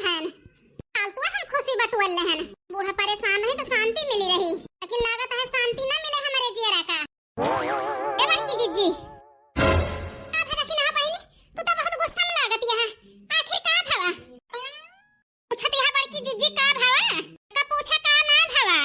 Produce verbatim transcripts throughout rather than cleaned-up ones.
हन। फालतुआ हम खुशी बटुअल हन। बूढ़ा परेशान रही तो शांति मिली रही, लेकिन लागत है शांति ना मिले हमरे जियरा का। ए बड़की जिज्जी, का भवा दखिनहा बहिनी, तू तो बहुत गुस्सा में लागत यहा। आखिर का भवा? पूछत यहा बड़की जिज्जी का भवा? का पूछा का ना भवा?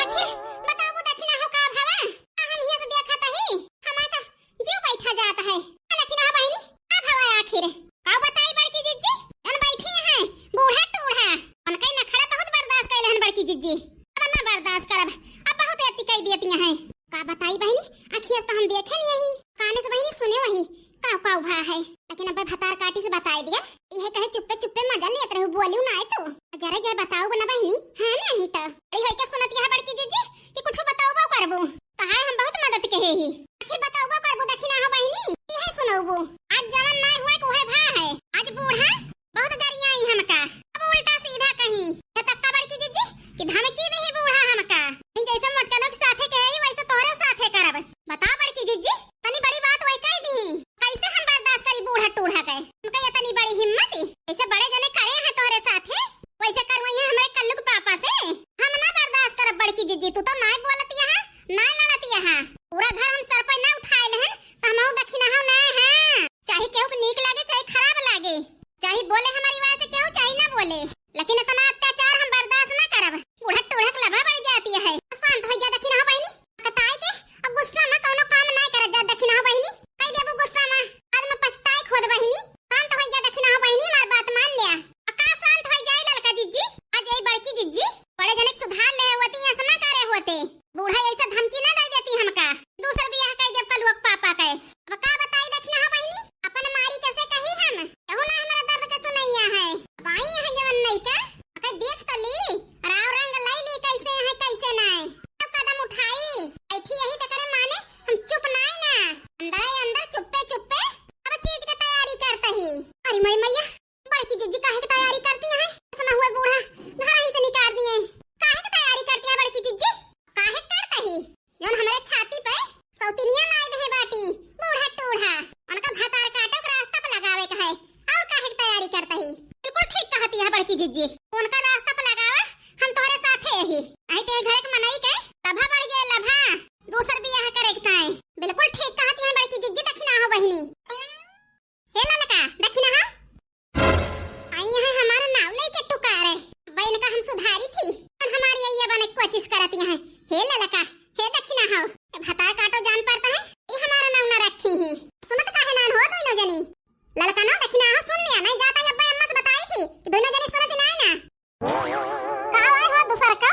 आखिर बताओ दखिनहा का भवा? का हम हिया से देखत ही? हमार तो जीव बैठा जात है। दखिनहा बहिनी, का भवा आखिर? का बताई बड़की जिज्जी? जन बैठी हैं, बूढ़ा टूढ़ा। उनका ही नखड़ा बहुत बर्दाश्त कैले हन बड़की जिज्जी। अब ना बर्दाश्त करब, अब बहुत अति कई देती हैं। का बताई बहिनी, अखिया से तो हम देखे नहीं यही, काने से बहिनी सुने वही, काव काव भा है। लेकिन अबे भतार काटी से बताई दिया, इहे कहे चुप्पे चुप्पे मजा लेत रहू, बोलियो ना आए तो। जरा जय बताओ ना बहिनी, हाँ नहीं तो। बड़ी होई के सुनत यहा बड़की जिज्जी कि कुछ बताओ बा करबू। कहा हम बहुत मदद के ही। आखिर बताओ बा करबू दखिनहा बहिनी, इहे सुनोबू। आज जवन ना हुआ कि उहे भा है। आज बूढ़ा बहुत गरियाई हमका। अब उल्टा सीधा कहीं। जब तक का बड़की जिज्जी कि धमकी देही बूढ़ा हमका। जैसे मोटकनों के साथे कहे ही वैसे तोहरे साथे करब। बताओ बड़की जिज्जी, तनी बड़ी बात वही कह दी। कैसे हम बर्दाश्त करी बूढ़ा टूढ़ा के? उनका ये तनी बड़ी हिम्मत? जैसे बड़े जने करे हैं तोहरे साथे, वैसे करवाई है हमरे कल्लू के पापा से। हम ना बर्दाश्त करब बड़की जिज्जी, तू तो ना बोलत यहा, ना लड़त यहा। पूरा घर हम सर पर ना उठाए लेहन, तो हम दखिनहा ना है। चाहे केहू के नीक लागे, चाहे खराब लागे, चाहे बोले हमारी बात से केहू, चाहे ना बोले, लेकिन इतना अत्याचार हम बर्दाश्त ना करब। बूढ़ा टूढ़ा के लबा बढ़ जाती है। शांत हो जा दखिनहा बहिनी। कताई के अब गुस्सा में कौनो काम ना करत जा दखिनहा बहिनी। कह देबू गुस्सा में, बाद में पछताए खुद बहिनी। शांत हो जा दखिनहा बहिनी, हमार बात मान लिया। आ का शांत हो जाए ललका जिज्जी, आ जाए बड़की जिज्जी, बड़े जने के सुधार ले होती, ऐसा ना करे होते। बूढ़ा ऐसे धमकी ना दे देती हमका। दूसर बियाह कर देब कलुआ के पापा के। अब का बताई दखिनहा बहिनी, अपन मारी कैसे कही हम? केहू ना हमरा दर्द के सुनैया है। अब आई है जवन नैका, अके देख तो ली, राव रंग लाई ली कैसे है कैसे नाय। अब कदम उठाई, ऐठी यही त करे माने हम चुप नाय ना। अंदर ही अंदर चुप्पे चुप्पे अब चीज के तैयारी करता ही। अरे मई मैया, बड़की जिज्जी काहे के तैयारी करती हैं? सुना हुआ बूढ़ा घर ही से निकाल दिए। काहे के तैयारी करती है बड़की जिज्जी? काहे करता ही? जौन हमरे छाती पे सौतिनिया लाए दे बाटी, बूढ़ा टूढ़ा। उनका भतार काटो के रास्ता पे लगावे के है। और काहे के तैयारी करता ही? बिल्कुल ठीक कहती है बड़की जिज्जी। उनका रास्ता पे लगावा, हम तोहरे साथे यही। नहीं ते घर के मनई के लभा बढ़ जाए, लभा। दूसर बियाह करे के ताई। बिल्कुल ठीक कहती है बड़की जिज्जी, दखिनहा बहिनी। हे ललका, दखिनहा। आई यहाँ हमारा नाव लेके टुकारे। अब इनका हम सुधारी थी, और हमारी अइया बने कोशिश करती हैं। हे ललका, हे दखिनहा, ए भतार काटो जान पड़ता है, ये हमारा नाव ना रखी ही। सुनत काहे नान हो दोनों जनी? ललका ना दखिनहा सुन लिया, नहीं जाता ये अब्बा अम्मा से बताई थी कि दोनों जनी सुनत नाय ना। का आए हो दूसर का?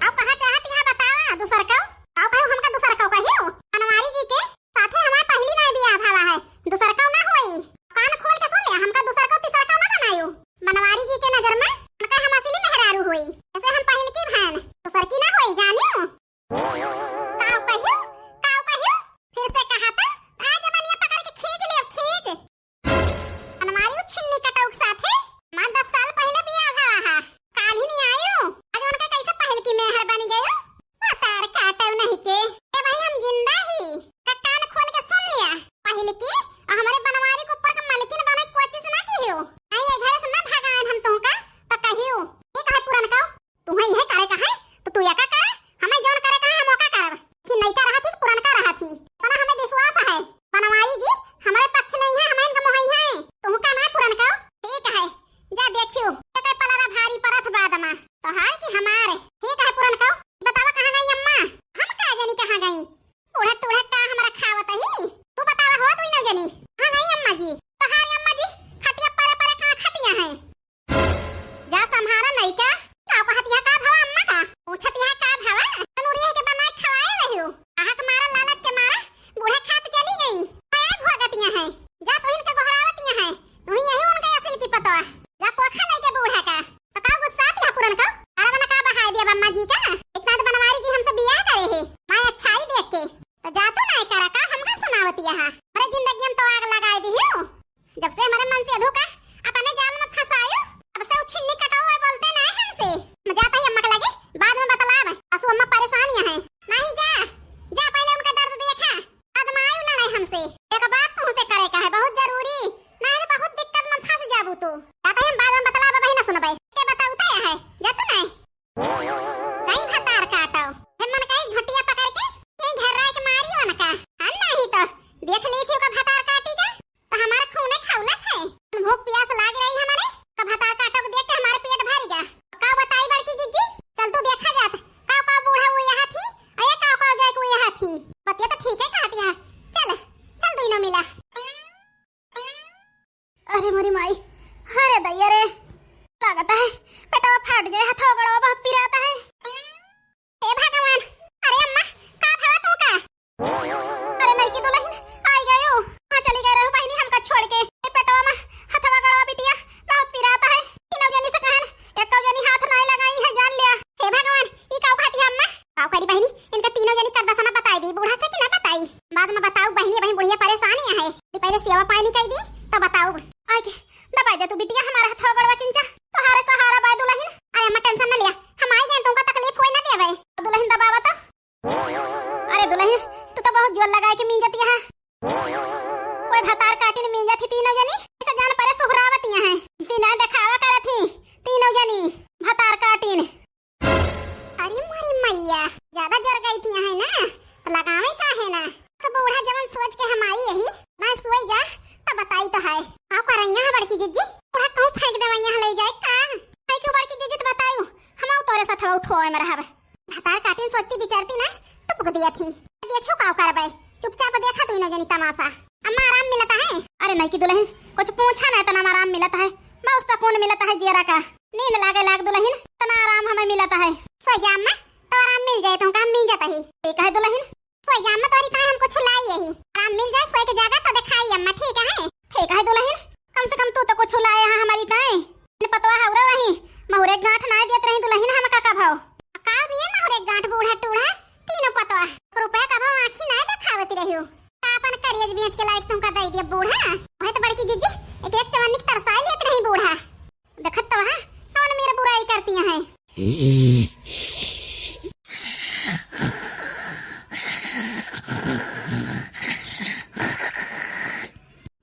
अब कहा चाहत यहाँ बतावा दूसर का? अब कहो हमका दूसर का कहियो? बनवारी जी के साथे हमार पहली ना बियाह भावा है, दूसर का ना होई। कान खोल के सुन ले, हमका दूसर का तीसर का ना बनायो। बनवारी जी के नजर में उनका हम असली मेहरारू होई, ऐसे हम पहल की बहन, दूसर की ना होई जानियो। काव कहियो, काव कहियो, फिर से कहा था, आज बनिया पकड़ के खींच लियो, खींच। बनवारी उ छिन्नी कटौक साथे, माँ दस साल पहले बियाह भवा हा। काल ही नहीं आयो, आज उनका कैसे पहल की मेहर बन गयो। भतार काटो नहीं के, ए भाई हम जिंदा ही। का कान खोल के सुन लिया। पहल की, और हमारे बनवारी के ऊपर का मलकिन बने कोशिश ना की हो। नहीं, ये घर से ना भगाएन हम तुमका, तो कहियो। ये कहे पुरनका, तुम्हें यह करे का है, तो तू या का करे, हमें जौन करे का है, हम ओका करब। कि नैका रहा थी, पुरनका रहा थी, इतना हमें विश्वास है। बनवारी जी, हमारे पक्ष में ही है, हमें इनका मोहाई है। तुमका ना पुरनका, ठीक है, जा देखियो, ये कहे पलरा भारी परत बाद में, तोहार की हमारे। ठीक है पुरनका, बतावा कहाँ गई अम्मा? हम का जानी कहाँ गई? उड़त उड़त का हमरा खावत ही? तू बतावा हो, तू ही ना जानी। कहाँ गई अम्मा जी? तोहार अम्मा जी खटिया परे परे कहाँ खटिया है? जा संभारा नहीं का? का कहत यहाँ का भवा अम्मा का? पूछत यहाँ का भवा? तनूरी के बनाए खवाए रहियो। आहक मारा लालच के मारा बूढ़ा खात चली गई। आए भोगत यहाँ है। जा तुहिन के गोहरावत यहाँ है। तुही यही उनके असल की पतवा। जा पोखा लेके बूढ़ा का। तो का गुस्सा तिया पुरन का? अरे मना का बहाय दिया अम्मा जी का? इतना तो बनवारी जी हमसे बियाह करे है। मैं अच्छाई देख के। तो जा तू ना करा का हमका सुनावत यहाँ। अरे जिंदगी हम तो आग लगाए दी हो। जब से हमारे मन से अधो का अपने जाल में फंसायो, तब से उछिन्नी कटाओ है बोलते ना है हमसे। मैं जाता ही अम्मा के लगे, बाद में बतलाब। असु अम्मा परेशान यहाँ है। नहीं जा, जा पहले उनका दर्द देखा, बाद में आयो लड़ाई हमसे। एक बात तुमसे करे का है बहुत जरूरी, नहीं तो बहुत दिक्कत में फंस जाबू तू। अरे हम बाद में बतलाबे, अबहीं ना सुनबे। के बताऊ तय है, जा तू नहीं। कहीं भतार काटो। हे मन कहीं झोटिया पकड़ के, कहीं घर राय के मारी उनका। हाँ नहीं तो, देख ली थी ओका भतार काटी का, तो हमारा खूने खौलत है। भूख प्यास लाग रही हमारे, का भतार काटो के देख के हमारे पेट भर गया। का बताई बड़की जिज्जी, चल तू देखा जात, का का बूढ़ा वो यहाँ थी, अरे का का जाए को यहाँ थी। बतिया तो ठीक है कहती है, चल, चल दुइनो मिला। अरे मोरी माई, अरे दैया रे, लागत है पेटवा फाट जाए, हथवा गड़वा बहुत पिरात है। हे भगवान, अरे अम्मा, का भवा तुमका? अरे नईकी दुलहिन, आई गयो। कहाँ चली गए रहो बहिनी हमका छोड़ के? ए पेटवा मा हथवा गड़वा बिटिया बहुत पिरात है। तीनों जनी से कहन, एको जनी हाथ नाय लगाई है, जान लिया। हे भगवान, ई का कहती है अम्मा? का करी बहिनी, इनका तीनों जनी का दसना बताई दी बूढ़ा से कि ना बताई? बाद में बताऊ बहिनी, बहिन बुढ़िया परेशान ही है। पहले सेवा पानी कर दी, तब बताऊ। आके दबाई दे तू बिटिया हमारा हथवा गड़वा किंचा। तोहारे सहारा बाय दुलहिन। अरे अम्मा tension न लिया, हम आई गए, तुमका तकलीफ होए न देवे। दुलहिन दबावा तो। अरे दुलहिन, तू तो बहुत जोर लगाए के मींजती है। ओए भतार काटिन मींजत ही तीनों जनी, ऐसे जान परे सुहरावतिया हैं। इतनी ना दिखावा करत ही तीनों जनी, भतार काटिन। अरे मोरी मैया, ज्यादा जर गई थी है ना, तो लगावे का है ना। तो बूढ़ा जवन सोच के हम आई यही, मैं सोई जा, तो बताई तो है। का करैया है बड़की जिज्जी? बूढ़ा कहूँ फेंक देवे यहाँ ले जाए का? है क्यों बड़की जिज्जी, तो बतायू, हम आऊ तोरे साथ उठोए में रहब। भतार काटिन सोचती विचारती ना, टुपुक दिया थी। देखियो का करबे, चुपचाप देखा तू इनो जनी तमाशा। अम्मा आराम मिलता है? अरे नहीं की दुलहिन, कुछ पूछा ना, इतना आराम मिलता है, बहुत सुकून मिलता है जियरा का। नींद लागे लाग दुलहिन, इतना आराम हमें मिलता है। सो जा अम्मा, तो आराम मिल जाए तुमका, हम मिल जाता ही। ठीक है दुलहिन। सो जा अम्मा, तोरी ताई हम कुछ लाई यही, आराम मिल जाए, सोए के जागा तो दिखाई अम्मा, ठीक है? ठीक है दुलहिन, कम से कम तू तो कुछ लाए है हमारी ताई। इन पतवा हौरा रही, महुरे गांठ ना देत रही दुलहिन हमका कभो। का दिए महुरे गांठ बूढ़ा टूढ़ा, तीनों पतवा। रुपया कभो आँखी ना देखावत रहियो। का अपन करेज बेच के लायक तुमका दे दिया बूढ़ा। वही तो बड़की जिज्जी एक एक चवन्नी के तरसाई लेत रही बूढ़ा। देखत तो है, कौन मेरा बुराई करती है।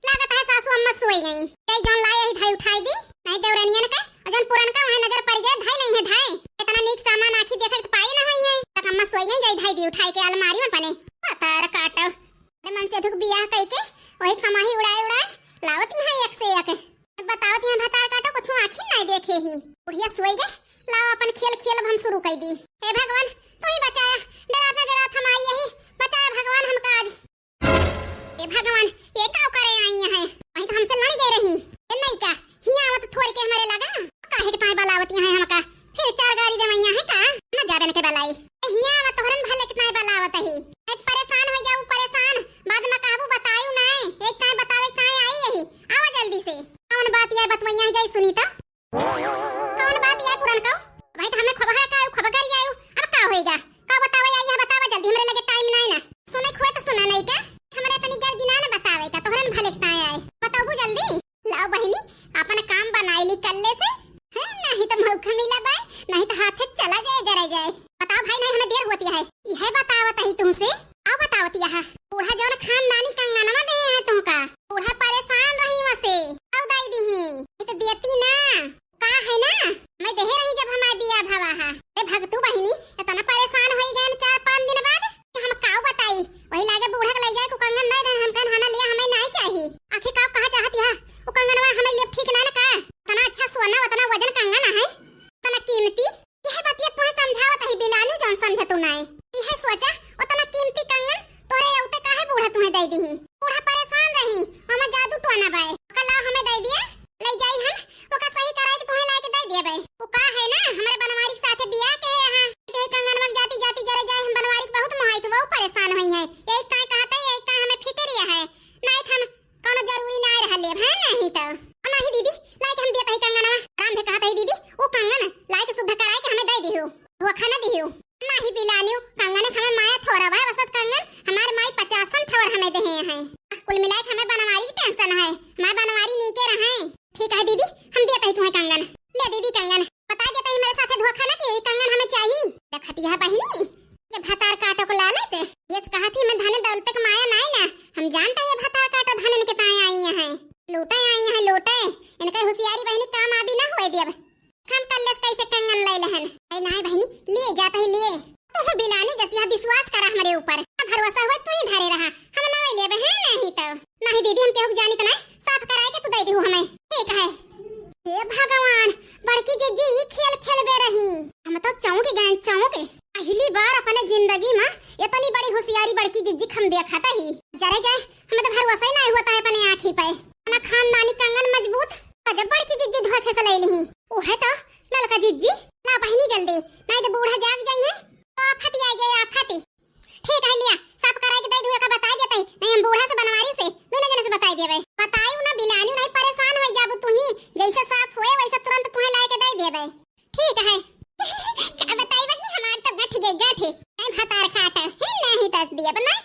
लागत है सासू अम्मा सोई गई। कई जौन लाए ही धाई उठाई दी, नहीं देवरनियन के, और जौन पुरनका वहाँ नजर पड़ गए, धाई नहीं है धाई। इतना नीक सामान आँखी देखे के पाई ना हुई है, तक अम्मा सोई गई, जाई धाई दी उठाई के अलमारी में पने। पतार काटो। अरे मन से दुख बियाह कई के, वही कमाही उड़ाए उड़ाए, लावत यहाँ एक से एक। बतावत यहाँ भतार काटो, कुछ आँखी नहीं देखे ही। बुढ़िया सोई गए, लाओ अपन खेल खेल अब हम शुरू कर दी। हे भगवान, तू ही बचाया, डरात ना डरात हम आई यही, बचाया भगवान हमका आज। ए भगवान, ये का करे आई है? वहीं तो हमसे लड़ गए रही। ए नहीं का, हिया आवत थोड़ के हमारे लगा। काहे के ताई बलावत यहाँ हमका? फिर चार गारी देवैया है का? न जाबे न के बलाई। ए हिया आवत तोहरन भले के ताई बलावत ही। ए परेशान हो जाऊ परेशान। बाद में कहबू बतायू नाय। एक ताई बतावे ताई आई यही। आवा जल्दी से। कौन बात ये बतवैया है जाई सुनी तो? कौन बात ये पुरनकऊ? भाई तो हमें खबर है का, खबर करी आयु। अब का होएगा? का बतावे आई है, बतावा जल्दी, हमरे लगे टाइम नाय ना। सुने खुए तो सुना नहीं का? हमरे तनी गर्जी ना ना बतावे का, तोहरन भले के ताए आए। बताबू जल्दी। लाओ बहिनी, अपन काम बनाई ली कल्ले से। है, नहीं तो मौका मिला बाय, नहीं तो हाथ से चला जाए, जरा जाए। बताओ भाई, नहीं हमें देर होती है। यह बतावत ही तुमसे, आओ बतावत यहाँ। बूढ़ा जौन खानदानी कंगनवा दे हैं तुमका। बूढ़ा परेशान रही वसे। आओ दाई दीही। ये तो देती ना। का है ना, मैं देहे रही जब हमार बिया भवा हा। ए भगतू बहिनी, इतना परेशान होई गए चार पाँच दिन बाद कि हम काऊ बताई। वही लागे बूढ़ा के लई जाए को कंगन नहीं देन, हम कहन हना लिया, हमें नहीं चाहिए। आखिर काऊ कहा चाहत यह? वो कंगनवा हमें लिए ठीक ना ना का? इतना अच्छा सोना, उतना वजन कंगन है, इतना कीमती। यह बतिया तुम्हें समझावत ही बिलानू जौन समझ तू नाय। यह सोचा, उतना कीमती कंगन तोरे अउते काहे बूढ़ा तुम्हें दे दीही? बूढ़ा परेशान रही, हमें जादू टोना बाय। ओका लाओ हमें दे दिया, ले जाई हम, ओका सही कराई के तुम्हें लाके दे दिया बाय। वो का है ना, हमारे बनवारी के साथे बियाह के है यहाँ। यही कंगन में जाती जाती जरे जाए, हम बनवारी के बहुत मोहाई तो वो परेशान हुई है। यही काय कहते, यही काय हमें फिक्र यह है। नहीं हम कौनो जरूरी ना रहा लेब, है नहीं तो। और नहीं दीदी, लाइके हम देत ही कंगनवा। राम दे कहत ही दीदी, वो कंगन लाइके शुद्ध कराई के हमें दे दियो। धोखा न दियो। नहीं बिलानियो, कंगन के हमें माया थोड़ा भाई, वसत कंगन हमारे माई पचासन ठवर हमें देहे हैं। कुल मिलाए के हमें बनवारी की tension है, हमारे बनवारी नीके रहे। ठीक है दीदी, हम देत ही तुम्हें कंगन। ले दीदी कंगन। बता देत ही मेरे साथे धोखा न कियो, ये कंगन हमें चाहिए। देखत यह बहिनी, ये भतार काटो को लालच, ये तो कहा थी मैं धन दौलत के माया नाय ना, हम जानते ये भतार काटो धन इनके ताए आई हैं, लूटे आई हैं, लूटे। इनके होशियारी बहिनी काम अब हम कल्लेस कैसे कंगन लैले हन। अरे नाहीं बहिनी, लिए जात ही लिए। तुहू बिलानी जसिया विश्वास करा हमरे ऊपर। भरोसा हुए तू ही धरे रहा। हम ना लेबे हैं नहीं तो। नाहीं दीदी, हम केहू के जानित नाहीं, साफ कराए के तू दे दिहू हमें। ठीक है। हे भगवान, बड़की जिज्जी ई खेल खेलबे रही। हम तो चौंक गए, चौंक। पहली बार अपने जिंदगी में इतनी बड़ी होशियारी बड़की जिज्जी के हम देखत ही। जरे जाए, हमें तो भरोसा ही नाहीं होत है अपने आँखी पे। अपना खानदानी कंगन मजबूत, जब बड़की जिज्जी धोखे से ले ली। वो है तो ललका जिज्जी, ला बहिनी जल्दी, नाहीं तो बूढ़ा जाग जाइए। आफत आ जाए, आफत। ठीक है, लिया, साफ कराई के दे दुए का बताई देते ही, नाहीं हम बूढ़ा से बनवारी से, दोनों जने से बताई देबे। बताई ना बिलानी, नाहीं परेशान हो जाबू तू ही, जैसे साफ हुए वैसे तुरंत तुम्हें लाए के दे देबे। ठीक है। का बताई बहिनी, हमार तो गठ गए, गठ। नाहीं भतार काट है, नाहीं तो दिया बना।